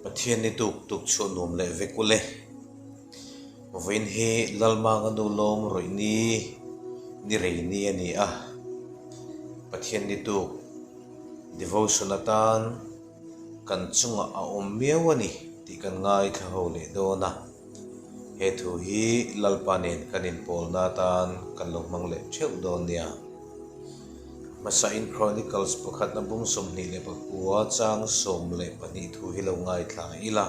Pathian ni tuk tuk chhuah nuam leh vek ule. Vawiin hi Lalmanga nu lawm rawih ni ni rei ni a ni a. Pathian ni tuk devotion atan kan chungah a awm miau a ni tih kan ngaithla ho leh dawn a. He thu hi Lalpa nen kan inpawlna atan kan lo hmang leh theuh dawn nia. Hmasain Chronicles pakhatna bung 29 chang 12 thu hi lo ngaithla ila.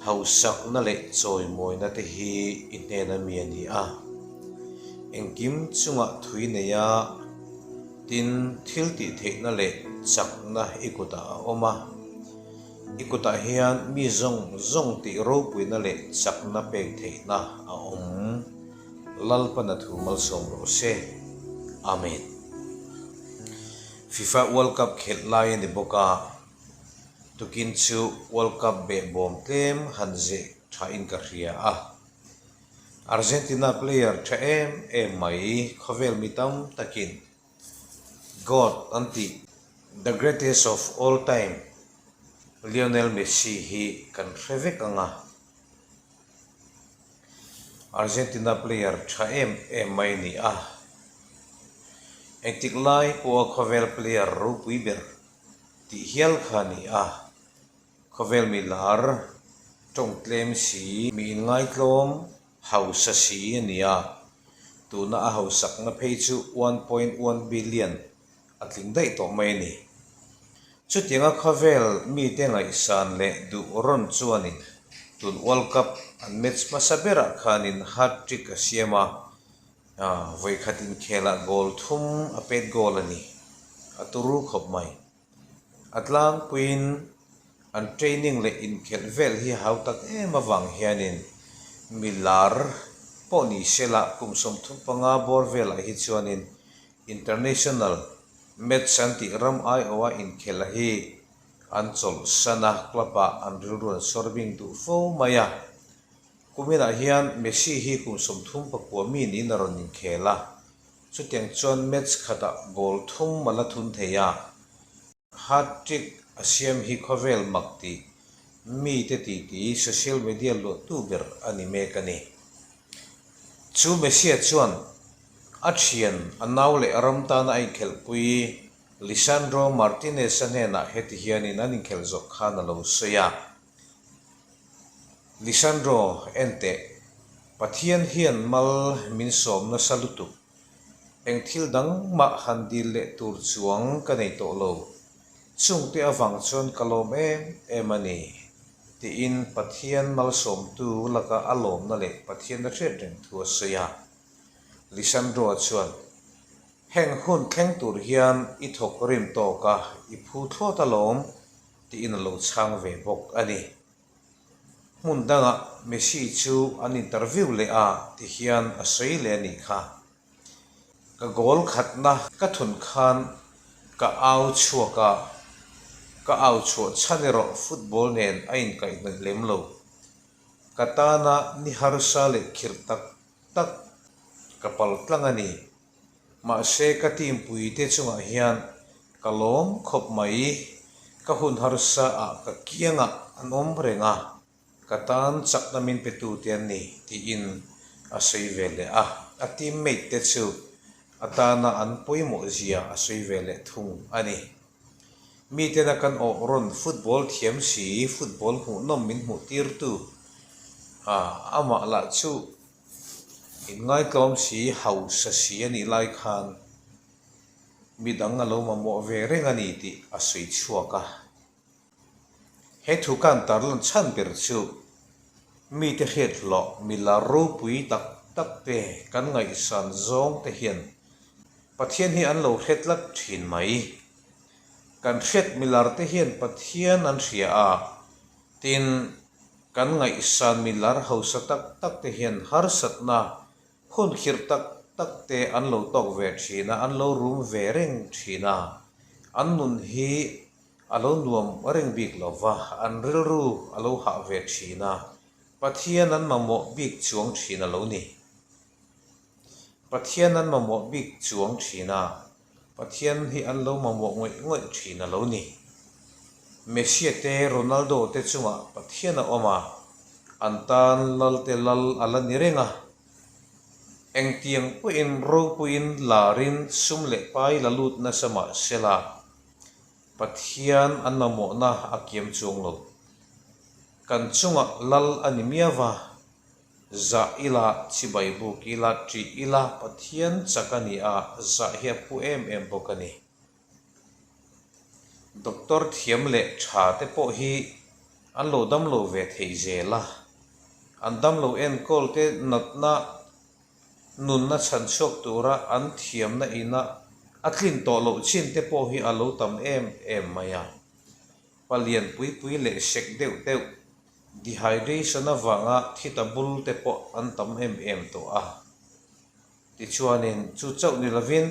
Hausakna leh chawimawina te hi i hnena mi a ni a. Engkim chungah thui neia tin thil tih theihna leh chakna i kutah a awm a. I kutah hian mi zawng zawng tih ropuina leh chakna pek theihna a awm. Lalpana thu malsawm rawh se. Amen. Fifa World Cup khelh lai a ni bawk a, tukin chu World Cup behbawm tlem han zeh thain ka hria a. Argentina player tha em em mai khawvel mi tam takin God an tih, the greatest of all time, Lionel Messi hi kan hre vek ang a. Argentina player tha em em mai a ni a. Engtik lai pawha khawvel player ropui ber tih hial kha a ni a. Khawvel mi lar, tawng tlem si, mi inngaitlawm, Hausa si a ni a, tuna a hausakna phei chu 1.1 billion a tling daih tawh mai a ni. Chutianga khawvel mite ngaihsan leh duh rawn chuanin tun World Cup an match hmasa berah khanin hat-trick a siam a, vawikhat inkhelah goal thum a pet goal a ni, a turu khawp mai. A tlangpuiin an training leh inkhelh vel hi hau tak em avang hianin mi lar pawh ni sela kum 35 bawr velah hi chuanin international match an tih ram aiawha inkhelh hi an chawlhsan a, club ah an rilru an sawr bing duh fo mai a. Kuminah hian Messi hi kum 39 mi niin a rawn inkhel a. Chutiang chuan match khatah goal thum a la thun thei a, hat-trick a siam hi khawvel mak tih mite titi social media luahtu ber a ni mek a ni. Chu Messi-a chuan a thian a nau leh a ram tana a inkhelhpui Lisandro Martinez-a hnenah heti hianin an inkhelh zawh khan a lo sawi a. Lisandro, enteh, Pathian hian mal min sawm nasa lutuk. Eng thil dang mah han dil leh tur chuang ka nei tawh lo. Chungte avang chuan ka lawm em em a ni, tiin Pathian malsawmtu laka a lawmna leh Pathian a hriat reng thu a sawi a. Lisandro-a chuan, Heng hun thleng tur hian i thawk rim tawk a, i phu thlawt alawm, tiin a lo chhang ve bawk a ni. Hmun dangah Messi chu an interview leh a ti hian a sawi leh a nih kha. Ka goal khatna ka thun khan ka au chhuak a, ka au chhuah chhan erawh football nen a inkaihhnawih lem lo. Ka tana ni harsa leh khirh tak tak ka pal tlang a ni. Mahse ka team puite chungah hian ka lawm khawp mai, ka hun harsa ah ka kiangah an awm reng a, ka tan chakna min pe tu te an ni tiin a sawi ve leh a, a teammate te chu a tana an pawimawh zia a sawi ve leh thung a ni. Mitena kan awh rawn football thiam si, football hmuhnawm min hmuh tirtu amah lah chu Inngaitlawm si, hausa si a nih lai khan midang a lo mamawh ve reng a ni tih a sawi chhuak a. He thu kan tarlan chhan ber chu mite hriat hlawh mila ropui tak tak te kan ngaihsan zawng te hian Pathian hi an lo hre tlat thin mai. Kan hriat milar te hian Pathian an hria a, Tin, kan ngaihsan milar hausa tak tak te hian harsatna hun khirh tak tak te an lo tawk ve thin a, an lo rum ve reng thin a, an nun hi a lo nuam reng bik lo va, an rilru a lo hah ve thin a, Pathian an mamawh bik chuang thin a lo ni. Pathian an mamawh bik chuang thin a, Pathian hi an lo mamawh ngawih ngawih thin a lo ni. Messi te Ronaldo te chungah Pathian a awm a, an tan lal te lal a la ni reng a. Engtiang pawhin ropuiin larin sum leh pai la lut nasa mah sela, Pathian an mamawhna a kiam chuang lo. Kan chungah lal a ni miau a. Zah ila, chibai buk ila, ṭih ila, Pathian chak a ni a, zah hi a phu em em bawk a ni. Doctor thiam leh tha te pawh hi an lo damlo ve thei zel a, an damlo enkawl te natna nunna chhan chhuak tura an thiamna ina a tlin tawh loh chin te pawh hi a lo tam em em mai a. Palian pui pui leh sek deuh deuh dehydration avanga thi ta bul te pawh an tam em em tawh a. Tichuanin chu chauh ni lovin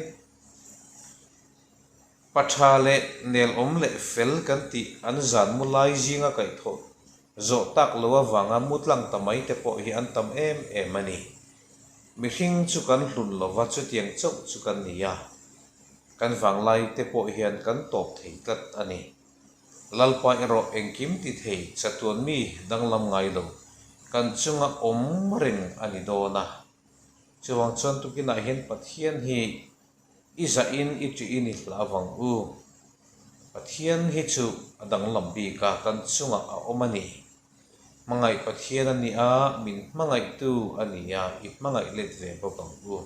pa tha leh nelawm leh fel kan tih an zan mu lai zinga kaihthawh zawh tak lo avanga mu tlang ta mai te pawh hi an tam em em a ni. Mihring chu kan hlun lova chutiang chauh chu kan ni a, kan vanglai te pawh hian kan tawp thei tlat a ni. Lalpa erawh engkim ti thei chatuan mi danglam ngai lo kan chunga awm reng a ni dawn a. Chuvang chuan tukinah hian Pathian hi i zahin i ṭihin i hla vang u. Pathian hi chu a danglam bik a, kan chungah a awm a ni. Hmangaih Pathian a ni a, min hmangaihtu a ni a, i hmangaih let ve bawk ang u.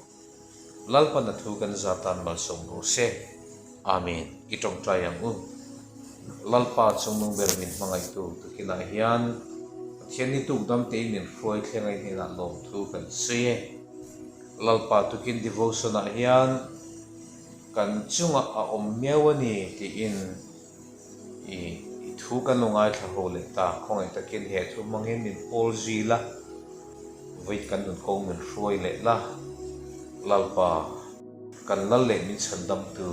Lalpan a thu kan za tan malsawm rawh se. Amen. I tawngtai ang u. Lalpa chungnung ber min hmangaihtu tukinah hian Pathian ni tuk dam tein min hruai thleng a i hnenah lawmthu kan sawi e. Lalpa tukin devotion ah hian kan chungah a awm miau a ni tiin i i thu kan lo ngaithla ho leh ta. Khawngaih takin he thu hmangin min pawl zui la, vawi kan nun kawng min hruai leh la. Lalpa kan lal leh min chhandamtu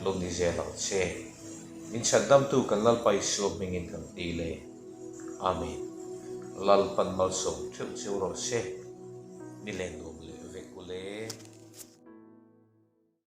lo ni zel ang che. Min chhandamtu kan Lalpa Isua hmingin kan ti le. Amen. Lalpan malsawm theuh cheu rawh se. Ni leng nuam leh vek u le.